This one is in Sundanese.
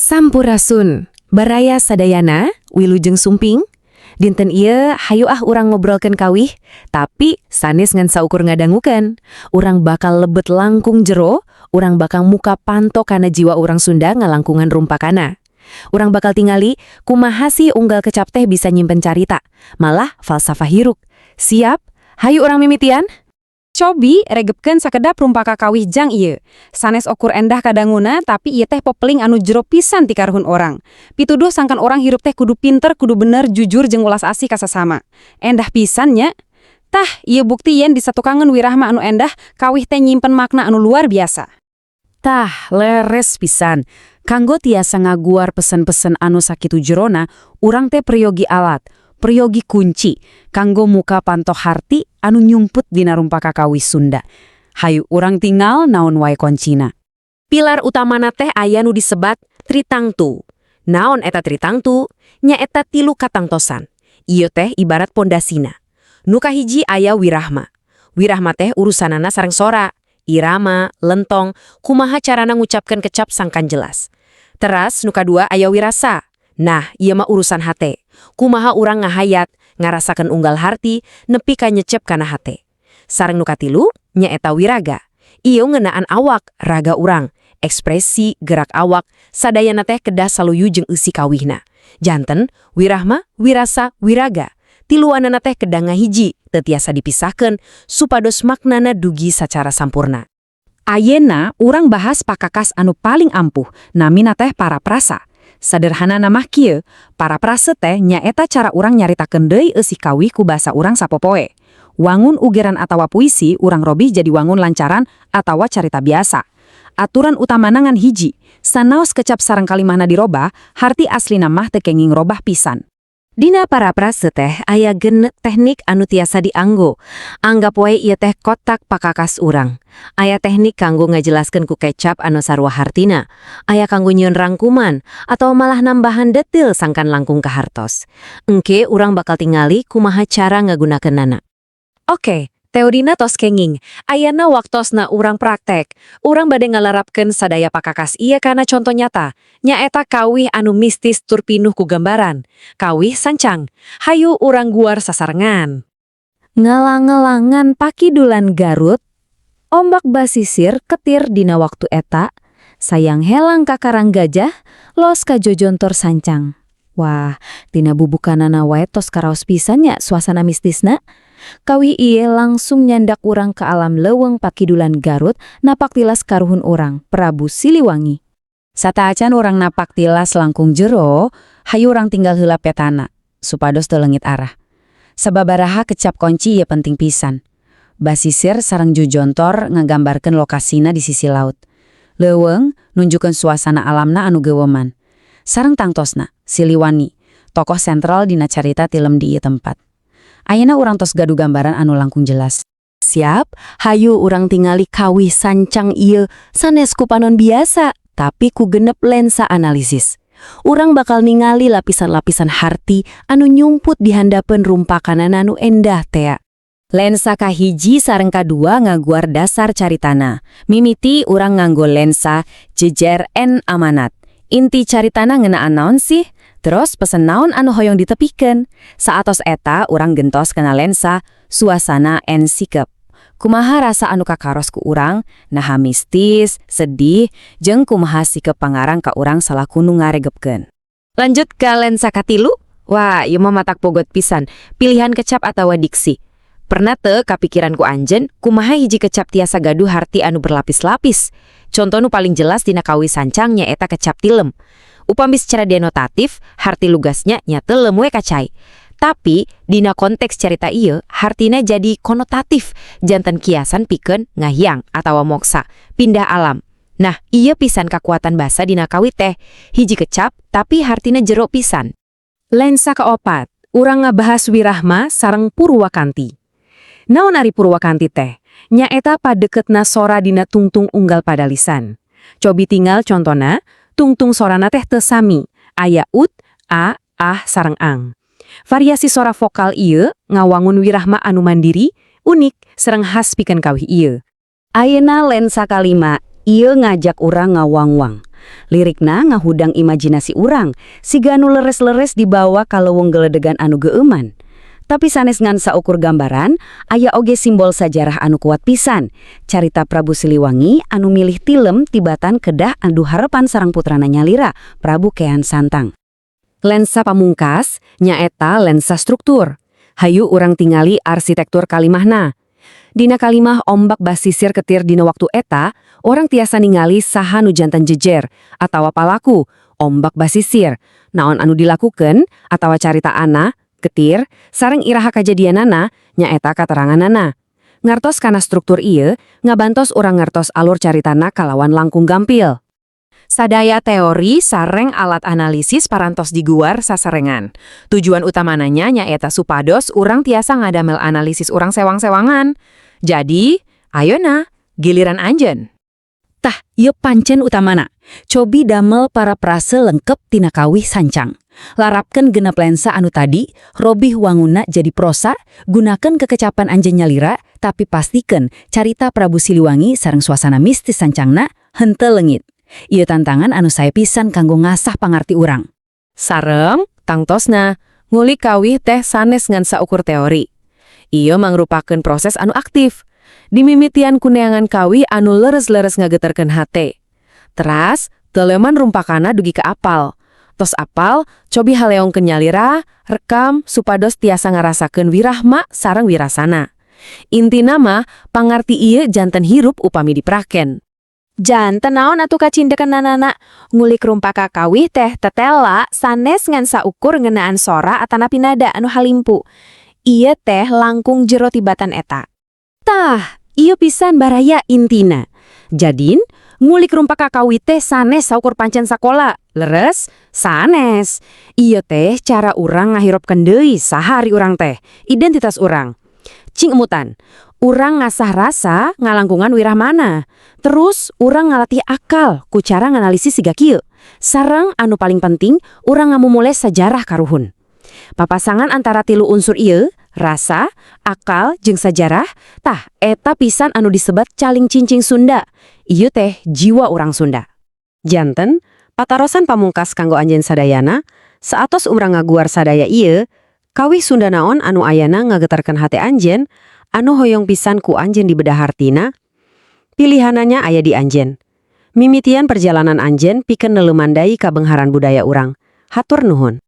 Sampurasun, baraya sadayana, wilujeng sumping. Dinten ieu hayu ah urang ngobrolkeun kawih, tapi sanes ngan saukur ngadangukeun. Urang bakal lebet langkung jero, urang bakal muka panto kana jiwa urang Sunda ngalangkungan rumpakana. Urang bakal tingali kumaha sih unggal kecap teh bisa nyimpen carita, malah falsafah hirup. Siap? Hayu urang mimitian? Cobi regepkeun sakedap rumpaka kawih jang ieu. Sanes ukur endah kadanguna, tapi ieu teh pepeling anu jero pisan ti karuhun urang. Pituduh sangkan urang hirup teh kudu pinter, kudu bener, jujur jeung welas asih ka sasama. Endah pisan nya. Tah, ieu bukti yen disatukangeun wirahma anu endah, kawih teh nyimpen makna anu luar biasa. Tah, leres pisan. Kanggo tiasa ngaguar pesen-pesen anu sakitu jerona, urang teh peryogi alat, peryogi kunci, kanggo muka panto harti anu nyumput dina rumpaka kawih Sunda. Hayu urang tingal naon wae kuncina. Pilar utamana teh aya nu disebat tritangtu. Naon eta tritangtu? Nyaeta tilu katangtosan. Ieu teh ibarat pondasina. Nu kahiji aya wirahma. Wirahma teh urusanana sareng sora, irama, lentong, kumaha carana ngucapkeun kecap sangkan jelas. Teras nu kadua aya wirasa. Nah, ieu mah urusan hate. Kumaha urang ngahayat, ngarasakeun unggal harti, nepi ka nyecep kana hate. Sareng nu katilu, nyaeta wiraga. Ieu ngeunaan awak, raga urang, ekspresi, gerak awak, sadayana teh kedah saluyu jeung eusi kawihna. Janten, wirahma, wirasa, wiraga. Tiluanana teh kedah ngahiji, teu tiasa dipisahkeun, supados maknana dugi sacara sampurna. Ayeuna urang bahas pakakas anu paling ampuh, namina teh paraprasa. Sederhanana mah kieu, paraprase teh nyaeta cara urang nyaritakeun deui eusi kawih ku basa urang sapopoe. Wangun ugeran atawa puisi urang robih jadi wangun lancaran atawa carita biasa. Aturan utamana ngan hiji, sanaos kecap sareng kalimahna dirobah, harti aslina mah teu kenging robah pisan. Dina paraprase teh aya 6 teknik anu tiasa dianggo. Anggap wae ieu teh kotak pakakas urang. Aya teknik kanggo ngajelaskeun ku kecap anu sarua hartina. Aya kanggo nyieun rangkuman atau malah nambahan detil sangkan langkung kahartos. Engke urang bakal tingali kumaha cara ngagunakeunana. Oke, teorina tos kenging. Ayana waktosna urang praktek. Urang bade ngalarapkeun sadaya pakakas ieu kana conto nyata. Nyaeta kawih anu mistis tur pinuh ku gambaran. Kawih Sancang. Hayu urang guar sasarengan. Ngalang-elangan pakidulan Garut, ombak basisir ketir dina waktu eta, sayang helang ka Karang Gajah, los ka jojontor Sancang. Wah, tina bubukanana wae tos karaos pisan nya suasana mistisna. Kawih ieu langsung nyandak urang ke alam leuweung pakidulan Garut, napak tilas karuhun urang, Prabu Siliwangi. Sateuacan urang napak tilas langkung jero, hayu urang tingal heula petana, supados teu leungit arah. Sababaraha kecap kunci ieu penting pisan. Basisir sareng jujontor ngagambarkeun lokasina di sisi laut. Leuweung nunjukkeun suasana alamna anu geuweman. Sareng tangtosna, Siliwangi, tokoh sentral dina carita tilem di ieu tempat. Ayeuna urang tos gaduh gambaran anu langkung jelas. Siap, hayu urang tingali kawih Sancang ieu sanes ku panon biasa, tapi ku 6 lensa analisis. Urang bakal ningali lapisan-lapisan harti anu nyumput di handapeun rumpakanana anu endah tea. Lensa kahiji sareng kadua ngaguar dasar caritana. Mimiti urang nganggo lensa jejer N amanat. Inti caritana ngeunaan naon sih? Terus pesen naon anu hoyong ditepikeun? Saatos eta urang gentos kana lensa suasana N sikep. Kumaha rasa anu kakaros ku urang, naha mistis, sedih, jeung kumaha sikep pangarang ka urang salaku nu ngaregepkeun. Lanjut ke lensa katilu. Wah, ieu mah matak pogot pisan. Pilihan kecap atau diksi. Pernah teu kapikiran ku anjeun, kumaha hiji kecap tiasa gaduh harti anu berlapis-lapis? Contoh nu paling jelas dina kawih Sancang nyaeta kecap tilem. Upami secara denotatif, harti lugasnya nya telem we ka cai. Tapi, dina konteks carita ieu, hartina jadi konotatif, janten kiasan pikeun ngahiang atau moksa, pindah alam. Nah, ieu pisan kekuatan basa dina kawih teh. Hiji kecap, tapi hartina jero pisan. Lensa keopat, urang ngabahas wirahma sareng purwakanti. Naon ari purwakanti teh? Nyaeta padeketna sora dina tungtung unggal padalisan. Cobi tingal contona, tungtung sorana teh teu sami, aya ut, a, ah, sareng ang. Variasi sora vokal ieu ngawangun wirahma anu mandiri, unik, sareng khas pikeun kawih ieu. Ayeuna lensa kalima, ieu ngajak urang ngawangwang. Lirikna ngahudang imajinasi urang, siga anu leres-leres dibawa ka leuweung geledegan anu geueuman. Tapi sanes ngan saukur gambaran, aya oge simbol sajarah anu kuat pisan. Carita Prabu Siliwangi anu milih tilem tibatan kedah adu harepan sareng putrana nyalira, Prabu Kean Santang. Lensa pamungkas nyaeta lensa struktur. Hayu urang tingali arsitektur kalimahna. Dina kalimah "ombak basisir ketir dina waktu eta", urang tiasa ningali saha nu janten jejer atawa palaku, ombak basisir, naon anu dilakukan atawa caritaanna, ketir, sareng iraha kajadianana, nyaeta kateranganana. Ngartos kana struktur ieu, ngabantos urang ngartos alur caritana kalawan langkung gampil. Sadaya teori sareng alat analisis parantos diguar sasarengan. Tujuan utamana nyaeta supados urang tiasa ngadamel analisis urang sewang-sewangan. Jadi, ayeuna, giliran anjeun. Tah, ieu pancen utamana. Cobi damel parafrase lengkep tina kawih sancang. Larapkeun 6 lensa anu tadi, robih wanguna jadi prosa, gunakan kekecapan anjeun nyalira, tapi pastikan carita Prabu Siliwangi sareng suasana mistis sancangna henteu leungit. Ieu tantangan anu sae pisan kanggo ngasah pangarti urang. Sareng, tangtosna, ngulik kawih teh sanes ngan saukur teori. Ieu mangrupakeun proses anu aktif. Dimimitian ku neangan kawih anu leres-leres ngageterkeun hate. Teras, teuleman rumpakana dugi ka apal. Tos apal, cobi haleongkeun nyalira, rekam supados tiasa ngarasakeun wirahma sareng wirasana. Intina mah, pangarti ieu janten hirup upami dipraken. Janten naon atuh kacindekanana, ngulik rumpaka kawih teh tetela sanes ngan saukur ngeunaan sora atanapi nada anu halimpu. Ieu teh langkung jero tibatan eta. Tah, ieu pisan, baraya, intina. Jadin, ngulik rumpaka kawih teh sanes saukur pancen sakola. Leres, sanes. Ieu teh cara urang ngahirupkeun deui saha ari urang teh, identitas urang. Cing emutan, urang ngasah rasa ngalangkungan wirahmana. Terus urang ngalatih akal ku cara nganalisis siga kieu. Sareng anu paling penting, urang ngamumule sajarah karuhun. Papasangan antara tilu unsur ieu, rasa, akal, jeung sajarah, tah eta pisan anu disebat caling cincing Sunda. Ieu teh jiwa urang Sunda. Janten, patarosan pamungkas kanggo anjeun sadayana, saatos urang ngaguar sadaya ieu, kawih Sunda naon anu ayana ngagetarkeun hate anjeun, anu hoyong pisan ku anjeun dibedah hartina? Pilihanana aya di anjeun. Mimitian perjalanan anjeun pikeun neuleuman deui kabengharan budaya urang. Hatur nuhun.